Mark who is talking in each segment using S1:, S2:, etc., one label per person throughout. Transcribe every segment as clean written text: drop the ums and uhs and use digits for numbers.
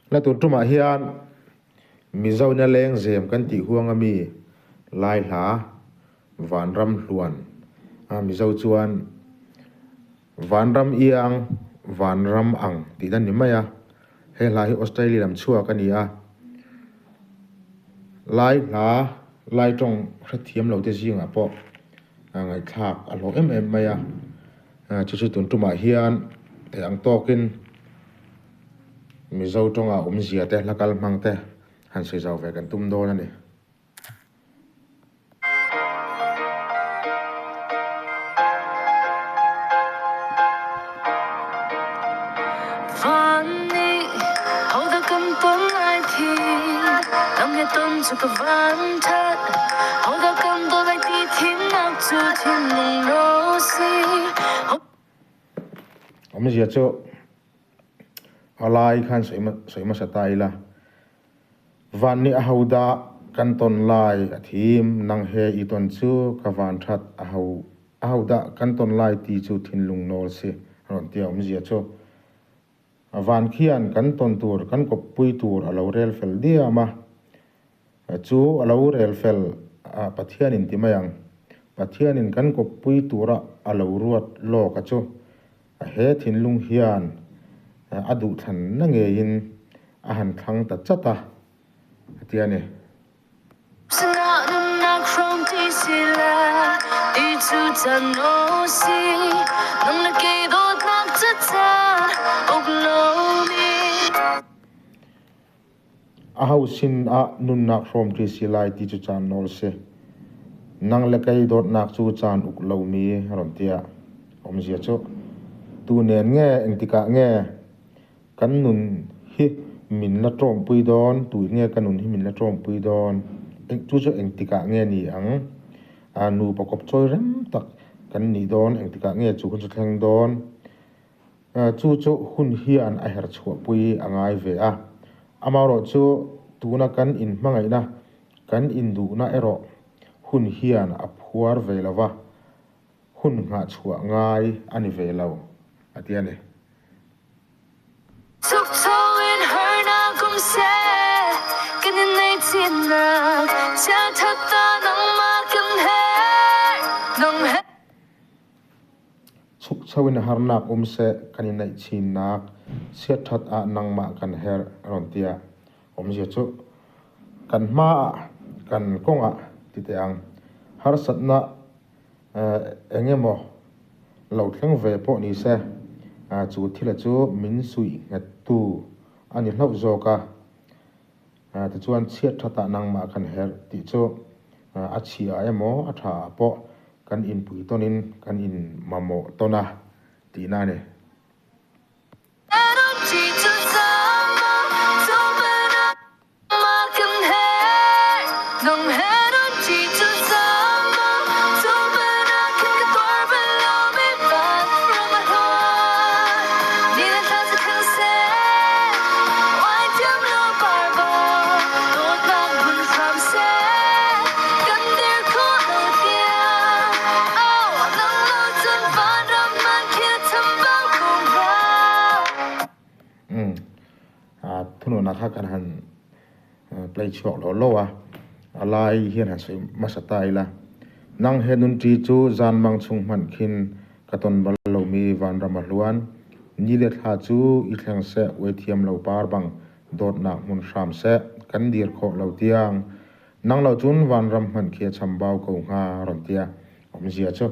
S1: La tun tumah hian Mizo ina lengzem kan tih huang ami lai hla Vanram Hluan a Mizo chuan Vanram Iang, Vanram Ang tih dan ni mai a, he hla hi Australia lam chhuak a ni a, lai hla lai tawng hrethiam lo te zingah pawh ngaihthlak a hlawh em em mai a, chu chu tun tumah hian theih ang tawkin Mizo tawnga awmzia te hla kal hmang te han sawi zau ve kan tum dawn a ni. Awmzia chu a lai khan sawi hmasa ta ila. Van nih a ho dah kan tawn lai a thim, nang he i tawn chu ka van that a ho a ho dah kan tawn lai ti chu thinlung nawl si a rawn ti a awmzia chu van khian kan tawn tur kan kawppui tur a lo rel fel diam a, chu a lo rel fel a Pathianin ti mai ang, Pathianin kan kawppui tura a lo ruat lawk a chu He thinlung hian a duhthlanna ngeiin a han thlang ta chat a, a ti a ni. A ho sin ah nunnak hrawmṭi si lai ti cu caan nawl si. Nang le kei dawtnak cu caan uk lomi a rawn tiah. Awmzia cu tu nen nge engtikah nge kan nun hi min la ṭawmpui dawn, tu in nge ka nun hi min la ṭawmpui dawn, cu cu engtikah nge ni ang? Nupa kawpchawi rem tak kan nih dawn, engtikah nge chu hun chu thleng dawn? Chu chu hun hian a herh chhuahpui a ngai ve a. Amaherawh chu tuna kan inhmangaihna, kan induhna erawh hun hian a phuar ve lo va, hun nghah chhuah ngai a ni ve lo, a ti a ni. Chuk chho in harnak um seh kan i naih chinnak chiatṭhat ah nangmah kan herh a rawn ti a. Awmzia cu kan hma ah kan kong ah ti teh ang. Harsatnak engemaw lo thleng ve pawh ni seh cu thil cu min suih hngettu a ni hlauh zawk a. Tichuan chhiatṭhat ah nangmah kan herh tih cu a chhia emaw a ṭha ah pawh kan inpui tawnin kan inmamawh tawn a tihna a ni. Thununa kha kan han play chhuak lo lo a, a lai hian han sawi hmasa ta ila. Nang he nun ṭi chu zan mang chhung hmanh khin ka tawn bal lomi vanram a hluan. Ni le thla chu i thleng seh, uaithiam lo par bang dawtnak hmun hram seh, kan dir khawh lo tiang. Nang lo cun vanram hmanh khi a chambau ko hnga rawn ti a awmzia cu.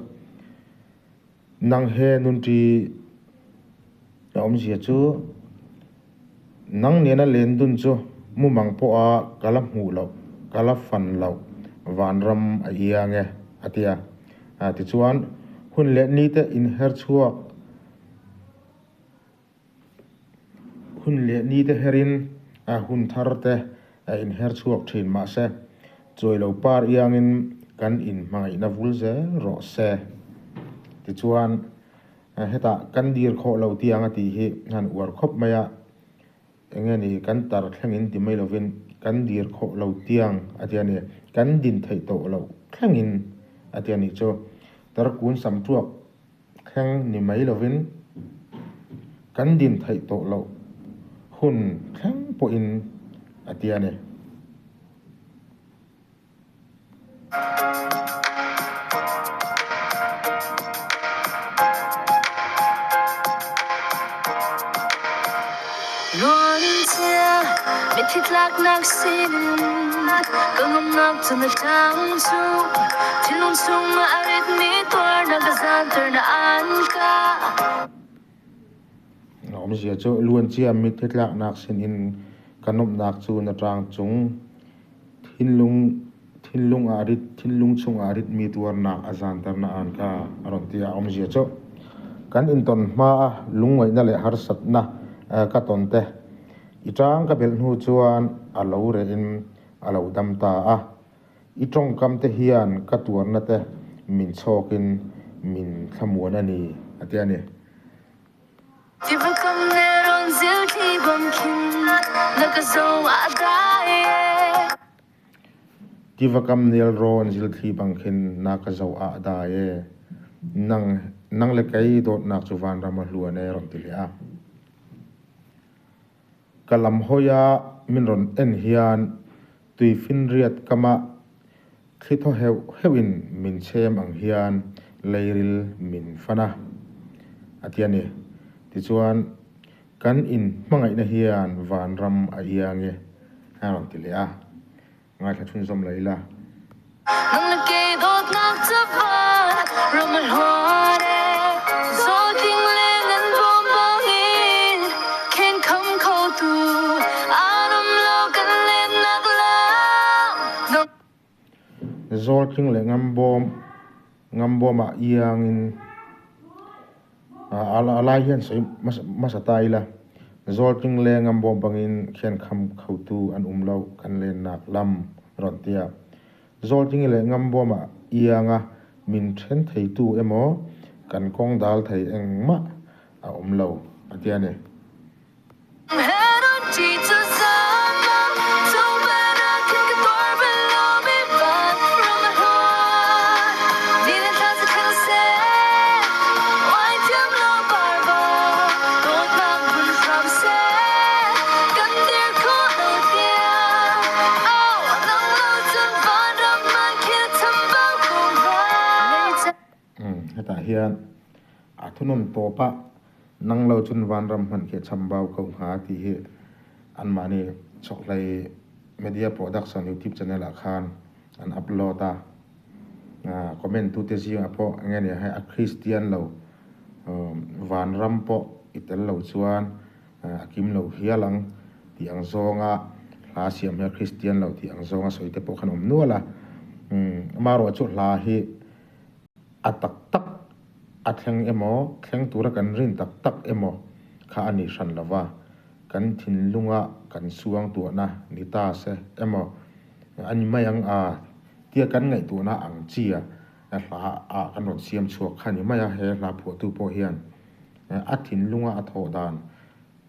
S1: Nang he nun ṭi a awmzia cu nang nena len dun cu mumang pawh ah ka la hmuh loh, ka la fan loh vanram a iang e a ti a. Tichuan hun leh ni te inher chhuak Hun leh ni te herin hun thar te a inher chhuak thin mahse chawi lo par iangin kan inhmangaihna vul zel rawh se. Tichuan hetah kan dir khawh lo tiang a tih hi han uar khawp mai a, enge ni kan tar thlengin ti mai lovin kan dir khawh lo tiang a ti a ni, kan din theih tawh loh thlengin a ti a nih chu. Tarkun sam tuak Thleng ni mai lovin kan din theih tawh loh hun thleng pawhin a ti a ni. A awmzia chu luancia mitthi tlaknak sinin ka nuamhnak chu na ṭang cung. Thinlung thinlung ah rit thinlung chungah ritmi tuarnak a zanter na aan ka a rawn ti a. Awmzia chu kan inton hma a lungngaihna leh harsatna ka tawn te i ṭang ka belh hnu chuan a lo reh in a lo dam ta a. I ṭawngkam te hian ka tuarna te min chhawk in min thlamuan a ni a ti a ni. Tivakam nel rawn zilthli bang khin na ka zo ah dai e. Nang nang le kei dawtnak cu vanram a hluan e rawn ti leh a. Ka lam hawi ah min rawn en hian tuifinriat kam ah Thli thaw heuh heuh in min chhem ang hian leiril min fan a, a ti a ni. Tichuan, kan in hmangaihna hian vanram a iang e, a rawn ti leh a. Ngaithla chhunzawm la ila. Zawltling leh Ngambawm Ngambawmah iangin a lai hian sawi hmasa ta ila, Zawltling leh Ngambawm bangin khian kham khotu an awm lo kan lennak lam rawn ti a. Zawltling leh Ngambawmah ianga min then theitu emaw kan kawng dal thei engmah a awm lo a ti a ni. Hetah hian a thunun tawpah nang lo chun vanram hman khi a cham bau ko hnga tih hi anmahni Chokhlei Media Production YouTube channel ah khan an upload a. Comment tute zingah pawh eng nge nia hei a Kristian lo vanram pawh i tel lo chuan a kim lo hial ang tih ang zawnga hla siam hi a Kristian lo tih ang zawnga sawi te pawh khan awm nual a. Amaherawhchu chu hla hi A tak tak a thleng emaw, thleng tura kan rin tak tak emaw kha a ni hran lova, kan thinlunga kan suang tuahna ni ta se emaw a ni mai ang a tia kan ngaihtuahna ang chi a hla ah kan rawn siam chhuak kha a ni mai a, he hla phuahtu pawh hian a thinlunga a thawh dan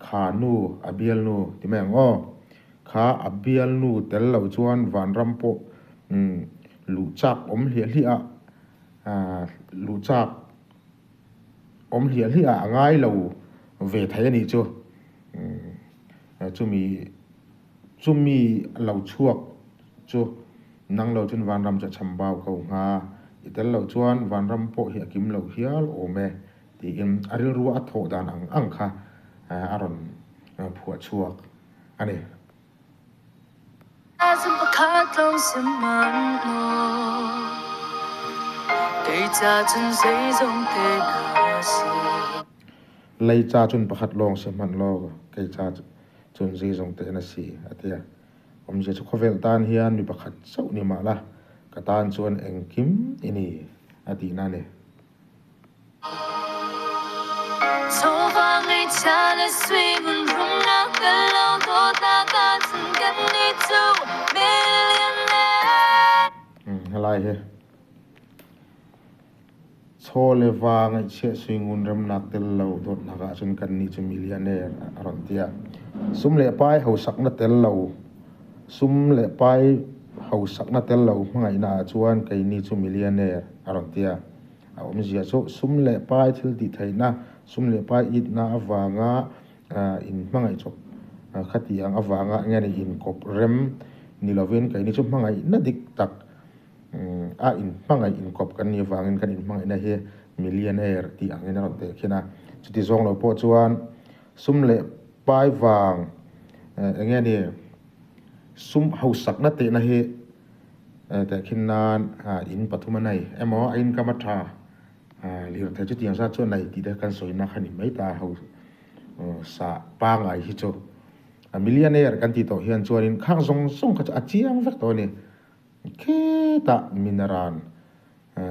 S1: kha nu a bialnu ti mai ang aw, kha a bialnu tel lo chuan vanram pawh Luh chak awm hliah hliah a, luh chak awm hliah hliah a ngai lo ve thei a nih chu. Chumi chumi lo chhuak chu nang lo chuan vanram chu a cham bau ko ngha. I tel loh chuan vanram pawh hi a kim lo hial awm e tiin a rilru a thawh dan ang ang kha a rawn phuah chhuak a ni. Lei ca cun pakhat lawng si hmanh law kei ca cun zeizong te na si a ti. Awmzia chu khawvel tan hian mi pakhat chauh ni mah la ka tan chuan engkim i ni a tihna a ni. Helai hi Chaw le va ngaihchiah suingun remnak tel lo dawtnak ah cun kannih cu millionaire a rawn ti a. Sum le pai hausakna tel lo sum le pai hausakna tel lo hmangaihna ah chuan keini chu millionaire a rawn ti a. A awmzia chu sum leh pai thil tih theihna, sum leh pai itna avanga inhmangaih chawp Khatiang avanga nge ni inkawp rem ni lovin keini chu hmangaihna dik tak a inhmangaih inkawp kan nih avangin kan inhmangaihna hi millionaire tih angin a rawn teh khin a. Chuti zawng lo pawh chuan sum leh pai vang eng nge ni sum hausakna tehna hi teh khin nan in pathum a nei emaw a income a tha lirthei chutiang zat chu a nei tih te kan sawina kha ni mai ta ho. Sa pangai hi chu a millionaire kan tih tawh hian chuanin khang zawng zawng kha chu a chiang vek tawh a ni. Khetah minaran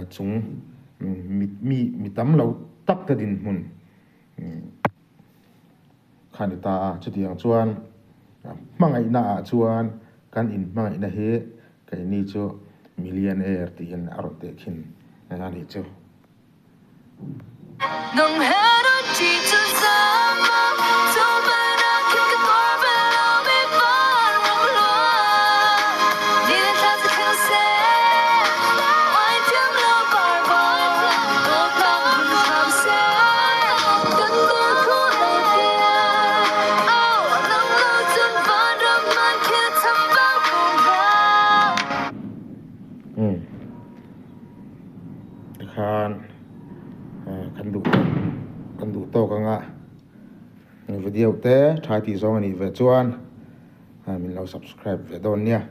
S1: chung mi mi mi tam lo tak te dinhmun kha a ni ta a. Chutiang chuan hmangaihna ah chuan kan inhmangaihna hi keini chu millionaire tiin a rawn tehkhin a nih chu. Tikhan kan duh kan duh tawk anga video te tha tih zawng a nih ve chuan min lo subscribe ve dawn nia.